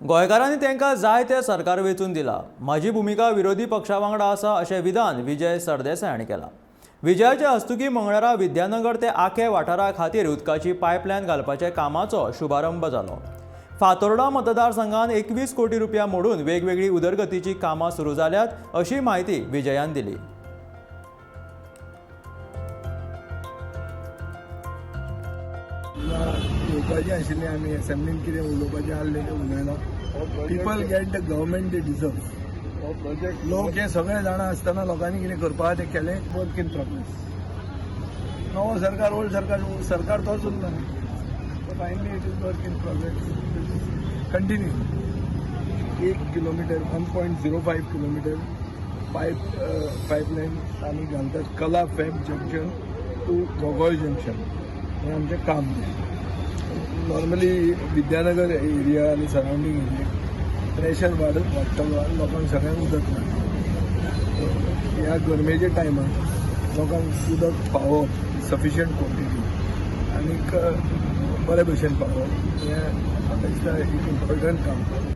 गोंयकारांनी तांकां जाय तें सरकार वेंचून दिलां. म्हाजी भुमिका विरोधी पक्षा वांगडा आसा, अशें विधान विजय सरदेसाय हांणी केलां. विजयाच्या हस्तुकी मंगळारा विद्यानगर ते आके वाठारा खातीर उदकाची पायपलायन घालपाच्या कामाचो शुभारंभ जालो. फातोर्डा मतदारसंघात 21 कोटी रुपया मोडून वेगवेगळी उदरगतीची कामां सुरू जाल्यात, अशी म्हायती विजयान दिली. येवपाचें आशिल्लें, आमी एसेंब्लीन कितें उलोवपाचें आहलें तें उलयलां. People get the government they deserve. लोक हे सगळे जाणा आसतना लोकांनी कितें करपा तें केलें. Work in progress. नवो सरकार, ओल्ड सरकार, सरकार तोच उरला. Finally it is work in progress, continue. 1 kilometre, 1.05 kilometre pipeline आमी घालतात, कला fab junction to Gogol junction. हें आमचें काम. नॉर्मली विद्यानगर एरिया आनी सरावंडींग एरिया प्रेशर वाडत वाडटलो आनी लोकांक सगळ्यांक उदक ना. ह्या गरमेच्या टायमार लोकांक उदक पावोवप, सफिशियंट क्वॉन्टिटी आनीक बरे भशेन पावोवप, हें म्हाका दिसता एक इम्पॉर्टंट काम.